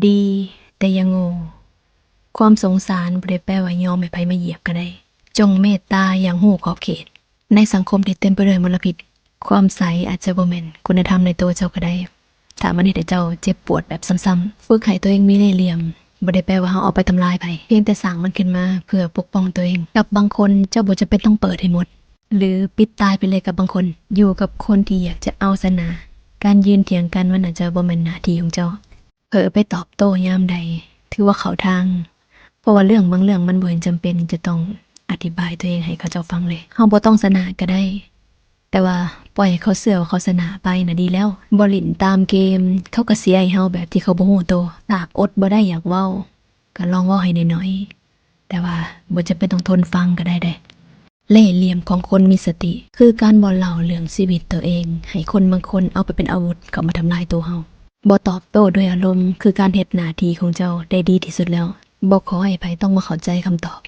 ດີ ແຕ່ຢ່າໂງ່. ຄວາມສົງສານບໍ່ໄດ້ແປວ່າຍອມໃຫ້ໃຜມາຢຽບກໍໄດ້. ຈົ່ງເມດຕາຢ່າງຮູ້ຂອບເຂດ. ໃນສັງຄົມທີ່ເຕັມໄປດ້ວຍມົນລະພິດ, ຄວາມໃສອາດຈະບໍ່ແມ່ນຄຸນນະທຳໃນໂຕເຈົ້າກໍໄດ້, ຖ້າມັນເຮັດໃຫ້ເຈົ້າເຈັບປວດແບບຊ້ຳໆ. ຝຶກໃຫ້ຕົວເອງມີເລ່ຫຼ່ຽມ ບໍ່ໄດ້ແປວ່າເຮົາເອົາໄປທຳລາຍໃຜ, ພຽງແຕ່ສ້າງມັນຂຶ້ນມາເພື່ອປົກປ້ອງຕົວເອງ. ກັບບາງຄົນເຈົ້າບໍ່ຈຳເປັນຕ້ອງເປີດໃຫ້ໝົດ ຫຼື ປິດຕາໄປເລີຍກັບບາງຄົນ. ຢູ່ກັບຄົນທີ່ຢາກຈະເອົາຊະນະ. ການຢືນຖຽງກັນມັນອາດຈະບໍ່ແມ່ນໜ້າທີ່ຂອງເຈົ້າ. ເຜີໄປຕອບໂຕ້ຍາມໃດ ຖືວ່າເຂົ້າທາງ, ເພາະວ່າເລື່ອງບາງເລື່ອງມັນບໍ່ເຫັນຈຳເປັນຈະຕ້ອງອະທິບາຍຕົວເອງໃຫ້ເຂົາເຈົ້າຟັງເລີຍ. ເຮົາບໍ່ຕ້ອງຊະນະກໍໄດ້, ແຕ່ວ່າປ່ອຍໃຫ້ເຂົາເຊື່ອວ່າເຂົາຊະນະໄປນະດີແລ້ວ. ບໍ່ຫຼິ້ນຕາມເກມ, ເຂົາກໍເສຍໃຫ້ເຮົາແບບທີ່ເຂົາບໍ່ຮູ້ໂຕ. ຖ້າອົດບໍ່ໄດ້ຢາກເວົ້າ, ກໍລອງເວົ້າໃຫ້ໜ້ອຍໆ, ແຕ່ວ່າບໍ່ຈຳເປັນຕ້ອງທົນຟັງກໍໄດ້ເດ້. ເລ່ຫຼ່ຽມຂອງຄົນມີສະຕິ ຄືການບໍ່ເລົ່າເລື່ອງຊີວິດຕົວເອງໃຫ້ຄົນບາງຄົນເອົາໄປເປັນອາວຸດເຂົ້າມາທຳລາຍໂຕເຮົາ. ບໍ່ຕອບໂຕ້ດ້ວຍອາລົມ ຄືການເຮັດໜ້າທີ່ຂອງເຈົ້າໄດ້ດີທີ່ສຸດແລ້ວ. ບໍ່ຂໍໃຫ້ໃຜຕ້ອງມາເຂົ້າໃຈຄຳຕອບ.